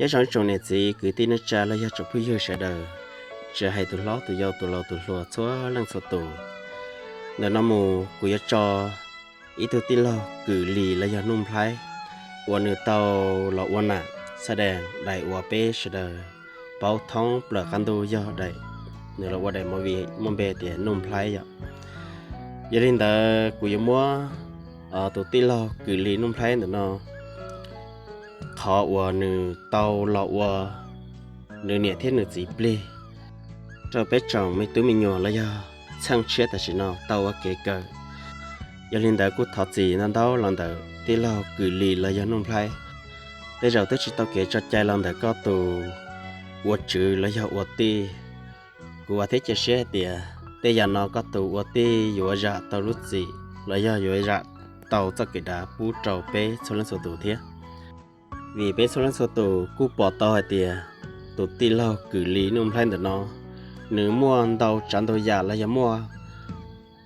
Peb zoo ib tsoom niam txiv kwv tij neej tsa los yog tsoom phooj ywg sawv daws, tsis hais tus hlob tus yau tus laus tus hluas txhua leej txhua tus. Ntawm no mus kuv yuav tso ib tug tij laug Kwm Lis los yog Nuj Nplhaib uas nws tau los ua nam xab dees daim uas peb sawv daws paub thoob plaws qab ntuj yog daim, nws los ua daim movie muaj npe tias Nuj Nplhaib yom. Yog li ntawd kuv yuav muab tus tij laug Kwm Lis Nuj Nplhaib ntawm no qhov uas nws tau los ua nws niam thiab nws txiv plig rau peb tsoom me tub me nyuam los yog txheej tshiab tam sim no tau ua kev kawm. Yog li ntawd kuj thov txim ntau ntau los ntawm tij laug Kwm Lis los yog Nuj Nplhaib. Tej zaum twb tsis tau kev tso cai los ntawm koj tus ua tswv los yog ua tij. Kuv vam thiab cia siab hais tias tej yam no koj tus ua tij yuav zam tau lub txim los yog yuav zam tau txoj kev dav pub rau peb txhua leej txhua tus thiab. Vim peb txhua leej txhua tus kuj pom tau hais tias tus tij laug Kwm Lis Nuj Nplhaib ntawm no, nws muaj ntau tsav ntau yam los yog muaj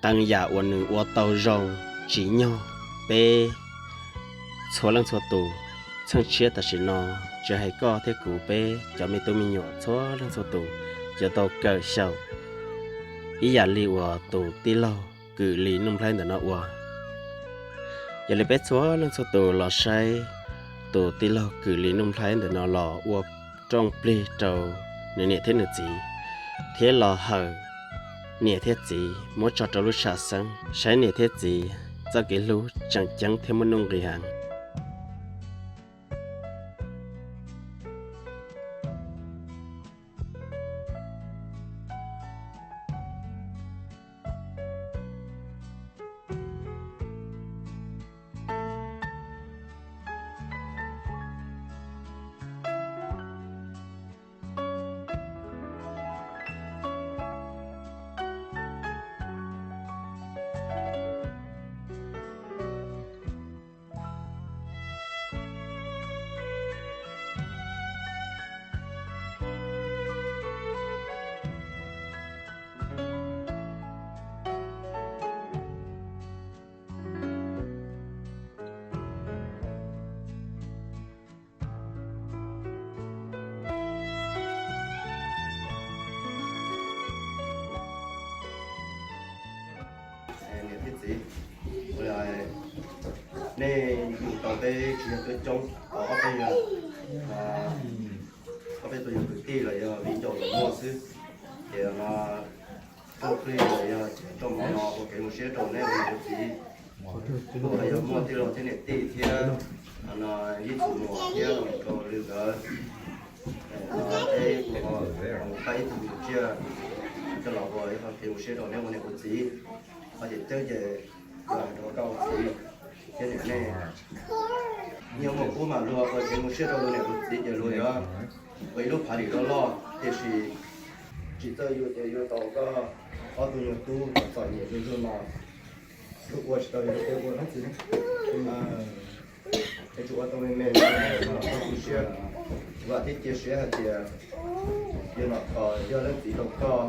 qee yam uas nws ua tau zoo tsim nyog peb txhua leej txhua tus txheej tshiab tam sim no, tsis hais koj thiab kuv, peb cov me tub me nyuam txhua leej txhua tus yuav tau kawm xyaum ib yam li uas tus tij laug Kwm Lis Nuj Nplhaib ntawm no ua. Yog li peb txhua leej txhua tus los saib tus tij laug Kwm Lis Nuj Nplhaib ntawm no los ua rooj plig rau nws niam thiab nws txiv, thiab los hawm niam thiab txiv muab tso rau lub sam xeeb, saib niam thiab txiv txoj kev hlub tseem ceeb thiab muaj nuj nqis heev. Niam thiab txiv, nej yug tau peb tsis yog coob coob, ob peb yog, ob peb tug yog kwv tij los yog viv ncaus los muaj xwb. Ces no rooj plig los yog rooj mov no ua kev zoo siab rau neb ua niam ua txiv, los yog muaj tij laug thiab niam tij thiab ib txwm muam thiab rau lwm nkawd. Peb ua qab ib tug tsiaj coj los ua ib qho kev zoo siab rau neb ua niam ua txiv. Qhov tseem ceeb ces rau koj ua txiv thiab niam nej, nyiaj muaj kub mas luag ua kev zoo siab rau luag niam luag txiv ces luag yuav ua ib lub party loj loj, tiam sis tsis txawj yuav ces yuav tau koj ob tug nyuag tub txom nyem zuj zus no, ua tsis tau yus tej ua no txiv. Es tsuas ua tau me me, koj tu siab. Vam thiab cia siab hais tias yog nom kos yog leej txiv rau koj,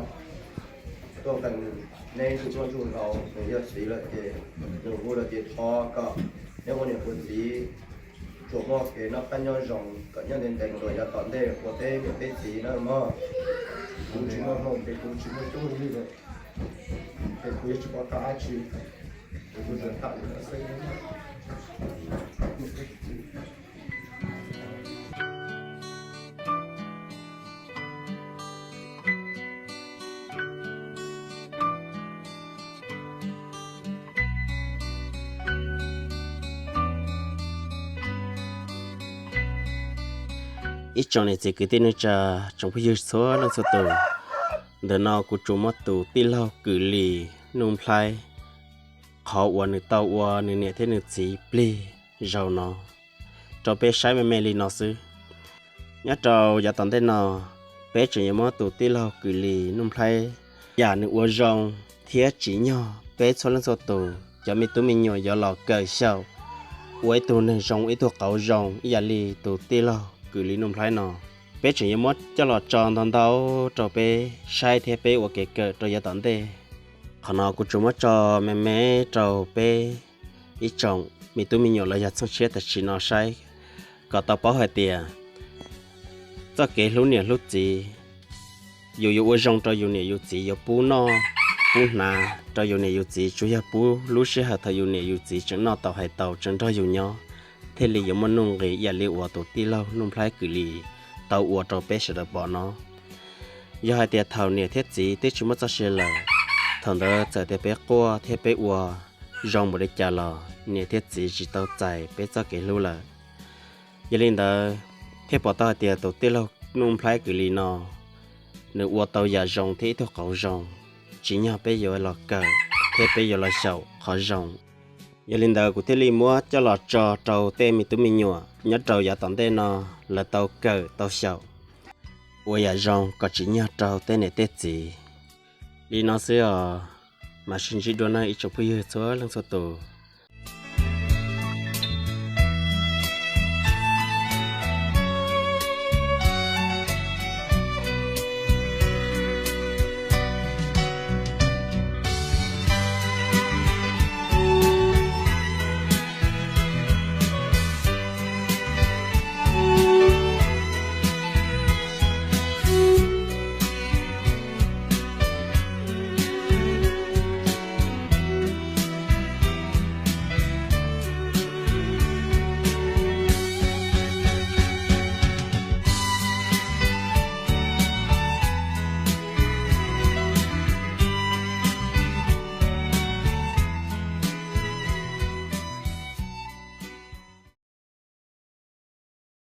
tuaj qee neb ntsuj ntsuj nkaus, nws yog txiv lawm ces nws hu lawm ces thov kom neb ua niam ua txiv tsuas muaj kev noj qab nyob zoo, kom nyob ntev ntev los yav tom ntej ua peb niam peb txiv na mog. Kuv tsis muaj hmoo ces kuv tsis muaj cuab muaj yig lawm, ces kuv yeej tsis pom qab dab tsi, ces kuv tsuas tham li no xwb. Ib tsoom niam txiv kwv tij neej tsa, tsoom phooj ywg txhua leej txhua tus, ntawm no kuv tsuas muab tus tij laug Kwm Lis Nuj Nplhaib qhov uas nws tau ua nws niam thiab nws txiv plig zaum no rau peb saib me me li no xwb. Nyob rau yav tom ntej no, peb tseem yuav muab tus tij laug Kwm Lis Nuj Nplhaib yam nws ua zoo thiab tsim nyog peb txhua leej txhua tus cov me tub me nyuam yuav los kawm xyaum, ua ib tug neeg zoo ib tug qauv zoo ib yam li tus tij laug Kwm Lis Nuj Nplhaib no. Peb tseem yuav muab coj los tso ntau ntau rau peb saib thiab peb ua kev kawm rau yav tom ntej. Qhov no kuv tsuas muab tso me me rau peb ib tsoom me tub me nyuam los yog txheej tshiab tam sim no saib, kom tau paub hais tias txoj kev hlub niam hlub txiv. Yus yuav ua zoo rau yus niam yus txiv, yuav pub noj pub hnav rau yus niam yus txiv, tsuas yog pub lub sij hawm thaum yus niam yus txiv tseem noj tau hais tau, tseem nrog yus nyob, thiaj li yuav muaj nuj nqis ib yam li uas tus tij laug Nuj Nplhaib Kwm Lis tau ua rau peb sawv daws pom no. Yog hais tias thaum niam thiab txiv twb tsis muaj txoj sia lawm, thaum ntawd txawm tias peb quaj thiab peb ua zoo npaum li cas los niam thiab txiv tsis tau txais peb txoj kev hlub lawm. Yog li ntawd, thiaj pom tau hais tias tus tij laug Nuj Nplhaib Kwm Lis no, nws ua tau yam zoo thiab ib tug qauv zoo, tsim nyog peb yuav los kawm thiab peb yuav los xyaum qhov zoo. Yog li ntawd, kuv thiaj li muab coj los tso rau tej me tub me nyuam nyob rau yav tom ntej no lawv tau kawm tau xyaum, ua yam zoo kom tsim nyog rau tej niam tej txiv. Li no xwb os, mam sib ntsib dua nawb ib tsoom phooj ywg txhua leej txhua tus.